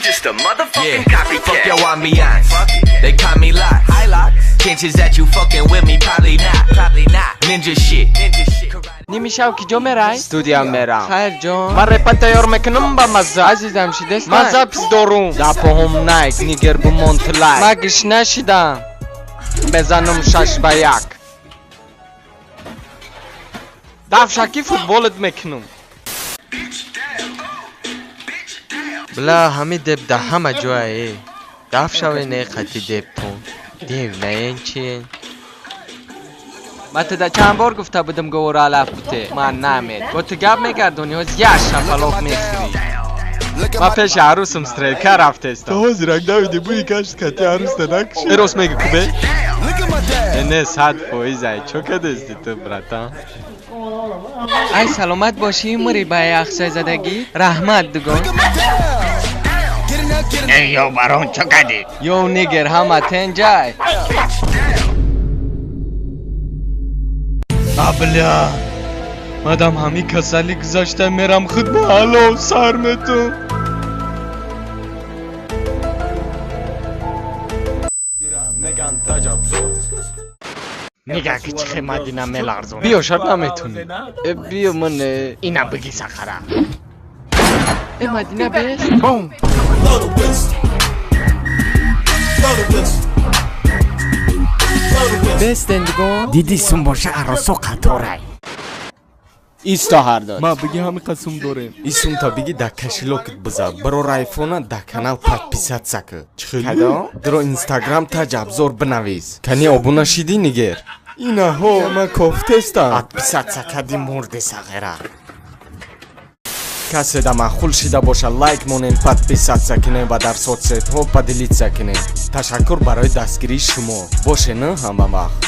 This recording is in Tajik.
just a motherfucking Yeah, copycat. fuck your ambiance. They call me Locks. Hi, Locks. Chances that you fucking with me, probably not. Probably not. Ninja shit. Ninja shit. Нимишав ки ҷо мерай? Студия мерам. Хайр ҷон. Ман репа тайёр мекунам ба мазза. Азизам шидест? Ман запись дорум. Дафоҳум Найк, нигер бумон тилай. Ма гиш нашидам. Мезанам 6-1. Дафшаки футболат мекунам. Бла ҳами деп да ҳама ҷоае. Даф шаве не қати дептон. Дев наен чиен? Ма туда чанд бор гуфта будам говора алаф буте. Ман намед. Бо ту гап мегардонӣ, ҳоз як шапалоқ мехӯрӣ. Ма пеши арӯсам стрелка рафтестам. То ҳозир як давиди буи кашт кати арӯста накуши. Э, рост меги кубе? Э, не, 100% ай. Чо кадести ту, братан? Ай саломат бошӣ, мури ба яхшазадагӣ. Раҳмат дугон. Эй, ё барон, чо кадӣ? Ё нигер ҳама тенҷай. А бля! Мадам ҳами касалӣ гузашта мерам худ ба ҳалов сар метум. Нига ки чӣ хел Мадина меларзонад. Биё, шаб наметунӣ. Э, биё ман. Ина биги сахара. Э, Мадина бест? Бум! Бестен дугон. Диди сум боша аросо қаторай. Исто ҳардод. Ма биги ҳами қасум дорем. Исумта биги да кошелёкат биза. Барор айфона да канал подписаться ки. Кадом? Дро инстаграм таҷабзор бинавис. Кани обуна шидӣ нигер? Инаҳо ма кофтестам. Подписаться кади мурди сағира. Касе да маъқул шида боша лайк монем, подписаться кунем ва дар соцсетҳо поделиться кунем. Ташаккур барои дастгирии шумо. Боше на ҳама вақт.